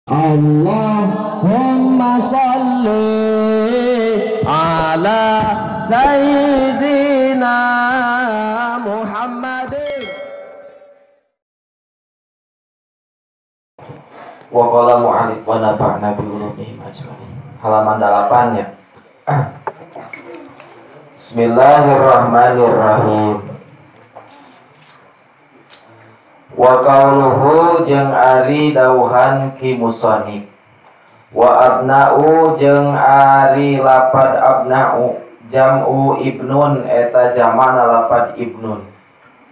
Allahumma sholli ala sayyidina Muhammadin. Wa qala mu'alif wa nafa'na bi ulumihim ajma'in. Halaman 8 ya. Bismillahirrahmanirrahim. Wa qauluhu jeung ari dauhan ki musannif. Wa abna'u jeung ari lapad abna'u jam'u ibnun eta jama'na lapad ibnun.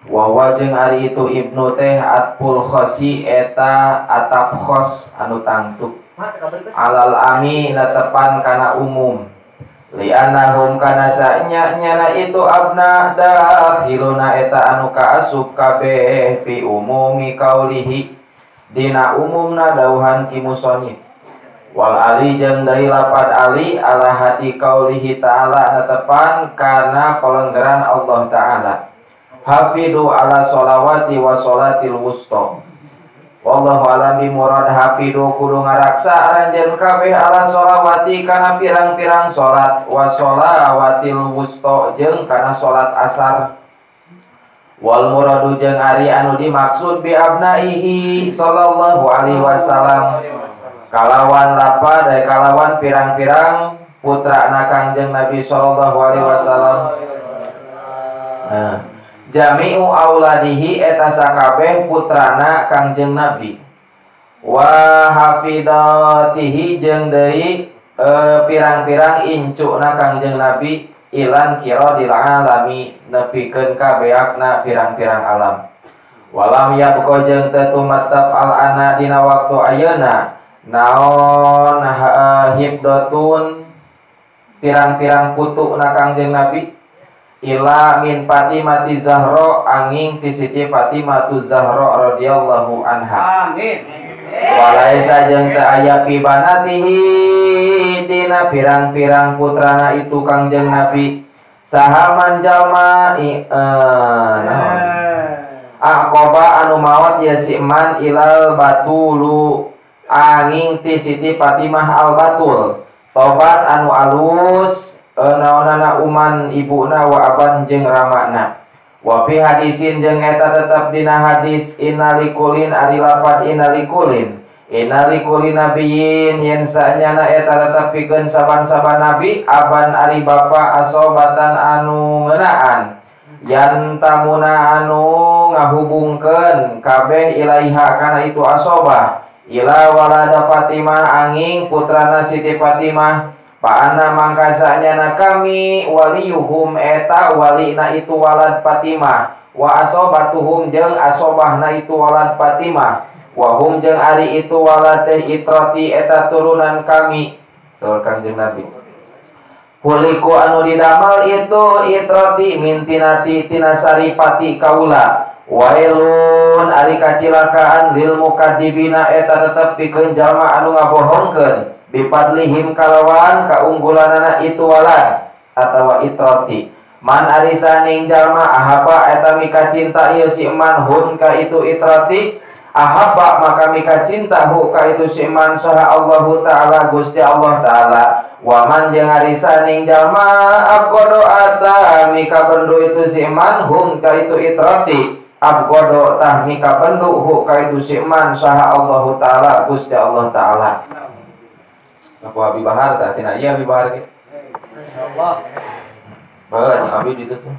Wa wa jeung ari itu ibnu teh atful khosi eta atap khos anu tangtuk. Alal ami netepan kana umum. Li'annahum kana sanya nyana itu abna dakhiluna eta anu kaasup kabeh fi umumi kaulihi dina umumna dauhan ki musannif. Wal ali jeung deui lapad ali ala hadi kaulihi ta'ala netepan kana pelenggeran Allah ta'ala. Hafidu ala sholawati wa sholatil wusta. Wallahu alam bi murad. Hafidu kudu ngaraksa aranjeun kabeh ala sholawati kana pirang-pirang salat wa sholawatil wusta jeung kana salat asar. Wal muradu jeung ari anu dimaksud bi abnaihi sallallahu alaihi wasallam kalawan lapad kalawan pirang-pirang putrana Kangjeng Nabi sallallahu alaihi wasallam. Nah, jami'u auladihi eta sakabeh putrana Kangjeng Nabi. Wa hafidatihi jeung deui pirang-pirang incukna Kangjeng Nabi ilan kiradil alami nepikeun ka beakna pirang-pirang alam. Walam yabqa jeung teu tumetep al ana dina waktu ayeuna naon hibdatun pirang-pirang putukna Kangjeng Nabi ila min Fatimati Zahra angin ti Siti Fatimatu Zahra radhiyallahu anha. Amin. Walaisa jeung teu aya fi banatihi dina pirang-pirang putrana itu Kangjeng Nabi saha man jalma naon aqaba anu maot ya si man ilal batulu angin ti Siti Fatimah al Batul tobat anu alus naonana uman ibuna wa aban jeung ramana. Wa fi hadisin jeung eta tetep dina hadis innalikulin ari lapad innalikulin innalikuli nabiyyin yen sanyana eta tetep pikeun saban-saban nabi aban ari bapa asobatan anu ngeunaan yan tamuna anu ngahubungkeun kabeh ilaiha kana itu asobah ila walada Fatimah angin putrana Siti Fatimah. Paana mangkasanya kami waliyuhum eta walina itu walad Fatimah wa asobatuhum jeung asobahna itu walad Fatimah wa hum jeung ari itu walad teh itrati eta turunan kami saur Kangjeng Nabi. Huliku anu didamel itu itrati mintinati tina saripati kaula. Wailun ari kacilakaan lil mukadzibina eta tetep pikeun jalma anu ngabohongkeun bipadlihim kalawan kaunggulanana itu walad atawa itroti. Man arisaning jalma ahaba eta mika cinta ieu si man hun ka itu itroti ahaba maka mika cinta hu ka itu si man saha Allahu ta'ala Gusti Allah ta'ala. Wa man jeung arisaning jalma abgodo ata mika bendu itu si man hum ka itu itroti abgodo tah mika bendu hu ka itu si man saha Allahu ta'ala Gusti Allah ta'ala. Aku Abi Bahar tah tina ieu Abi Bahar ge. Insyaallah. Baheula jeung Abi ditu tuh.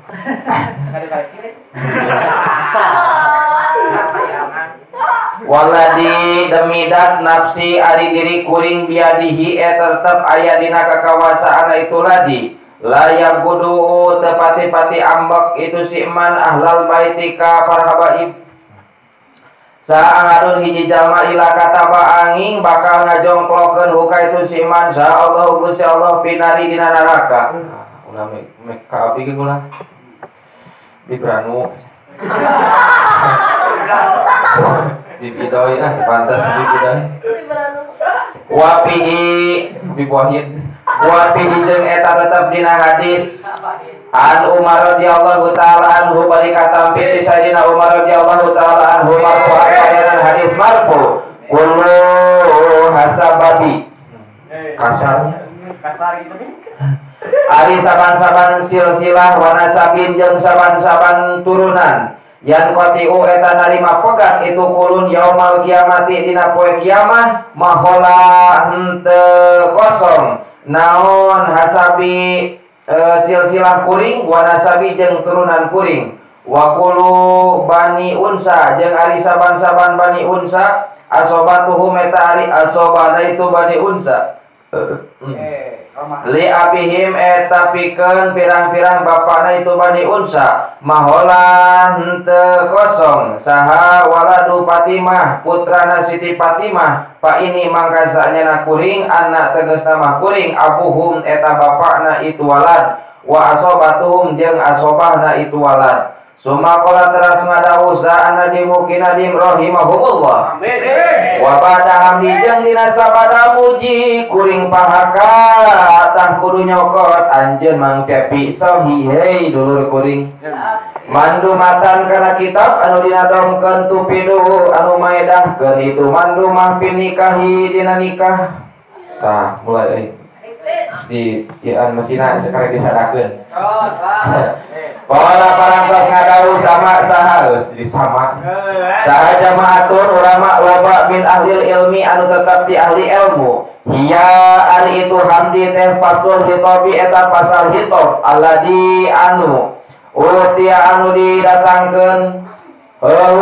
Waladi demi dat nafsi ari diri kuring biadihi eta tetep aya dina kakawasaana itu ladi. Layak kudu tepati-pati ambek itu si man ahlal baitika para habaib. Sa'ahadun hiji jalma ila kataba angin bakal ngajongklokeun huka itu si man sa Allah Gusti Allah pinari dina neraka. Ulah mek ka abdi ge ulah. Bibranu. Bibidoy ah pantas bibidoy. Wa fihi bibuahin. Wa fihi jeung eta tetep dina hadis An Umar radhiyallahu ta'ala anhu bari katampi ti Sayyidina Umar radhiyallahu ta'ala anhu marfu hadis marfu kullu hasababi kasarnya kasar gitu nih. Ari saban-saban silsilah wa nasabin jeung saban-saban turunan yan qatiu eta narima pegat itu kulun yaumal kiamati dina poe kiamat mahola henteu kosong naon hasabi silsilah kuring wa nasabi jeung turunan kuring wa kullu bani unsa jeung ari saban-saban bani unsa asobatuhum eta ari asobana itu bani unsa li abihim eta pikeun pirang-pirang bapana itu bani unsa maholan henteu kosong saha waladu Fatimah putrana Siti Fatimah fa ini mangka sanyana kuring anak tegasna mah kuring abuhum eta bapana itu walad wa asobatuhum jeung asobahna itu walad. Suma qala teras ngadawuh sa'ana dimukinadim rahimahumullah. Amin. Wa ba'da hamdi jeung dina sabada muji kuring pahaka tah kudu nyokot anjeun Mang Cepi sohi hei dulur kuring. Mandumatan kana kitab anu dinadomkeun tupidu anu maedahkeun itu mandumah pinikahi dina nikah. Tah mulai di ieu mesina sekarang disadakeun. Qala parantos ngadawuh sama saha geus jadi sama. Saha jama'atun ulama loba min ahlil ilmi anu tetep ti ahli ilmu. Hiya ari itu hamdi teh faslul hitobi eta pasal hitob alladzi anu utia anu didatangkeun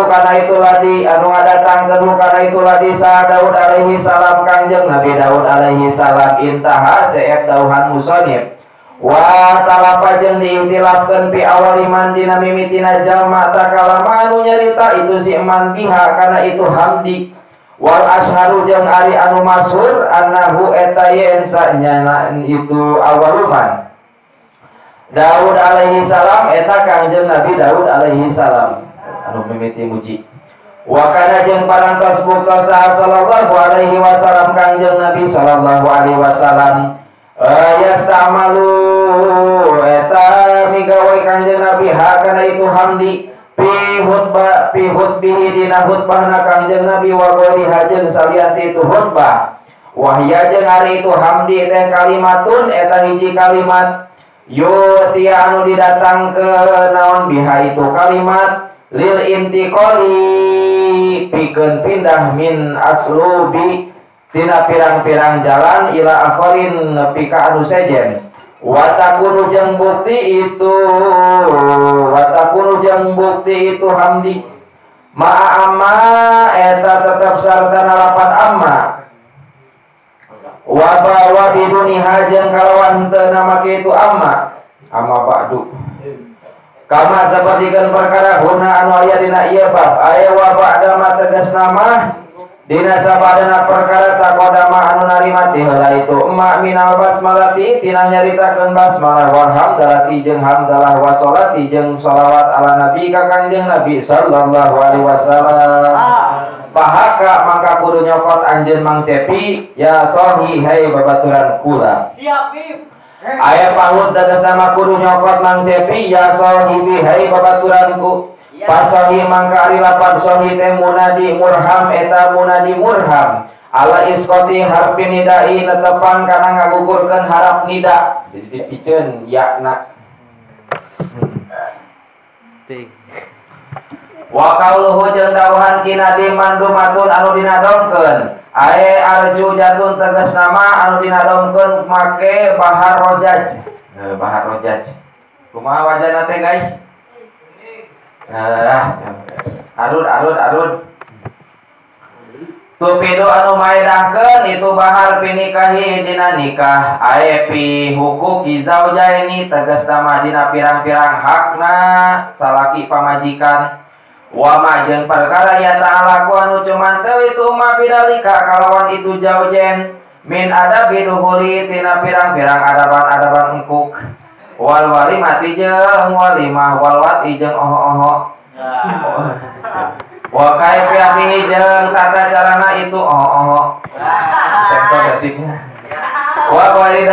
kana itu ladi anu ngadatangkeun kana itu ladi sa Daud alaihi salam Kangjeng Nabi Daud alaihi salam intaha seep dauhan musonib. Wa talapa jeung diihtilafkeun pi awali man dina mimitina jalma takalama anu nyarita itu si man biha kana itu hamdi wal asharu jeung ari anu masyhur annahu eta yen sanyana itu awaluman Daud alaihi salam eta Kangjeng Nabi Daud alaihi salam anu mimiti muji. Wa kana jeung parantos buktos sallallahu alaihi wasallam Kangjeng Nabi sallallahu alaihi wasallam yastamalu eta migawe Kangjeng Nabi ha kana itu hamdi pi khutbah pi khutbihi dina khutbahna Kangjeng Nabi wa ghairiha jeung salian ti itu khutbah wahya jeung ari itu hamdi teh kalimatun eta hiji kalimat yo tia anu didatangkeun naon biha itu kalimat lil intiqali pikeun pindah min aslubi tina pirang-pirang jalan ila akhorin nepi ka anu sejen watakunu jeung bukti itu watakunu jeung bukti itu hamdi ma'a amma eta tetep sarta nalapan amma wa ba wa biduniha jeung kalawan teu namake itu amma amma ba'du kama sapertikeun perkara guna anu aya dina ieu bab aya wa ba'da ma tegasna mah dina sabadana perkara taqaddama anu narima ti heula itu emma minal basmalati tina nyaritakeun basmalah wal hamdalati jeung hamdalah wa sholati jeung sholawat ala nabi ka Kangjeng Nabi sallallahu alaihi wasallam. Pahaka mangka kudu nyokot anjeun Mang Cepi ya sohi hei babaturan kula. Siap bib. Aya pahut tegasna mah kudu nyokot Mang Cepi ya sohibi hei babaturanku. Pasohi mangka ari lapan sohi teh munadi murham eta munadi murham ala iskoti harfi nidai netepan kana ngagugurkeun harap nida jadi dipiceun yakna wa qauluhu jeung dawuhan kinadi mandumatun anu dinadomkeun ae arju jatun tegasna mah anu dinadomkeun make bahar rojaj bahar rojaj kumaha wajana teh guys? Arud arud arud tupidu anu maedahkeun itu bahar pinikahi dina nikah ae pi huquqi zaujaini tegasna mah dina pirang-pirang hakna salaki pamajikan wa ma jeung perkara ya ta'ala ku anu cumantel itu ma bidalika kalawan itu jaujen min adabi duhuli tina pirang-pirang adaban-adaban engkuk wal walimati jeung walimah wal wati jeung oho-oho wa kaifiyatihi jeung tata carana itu oho-oho sektor detiknya wa walida.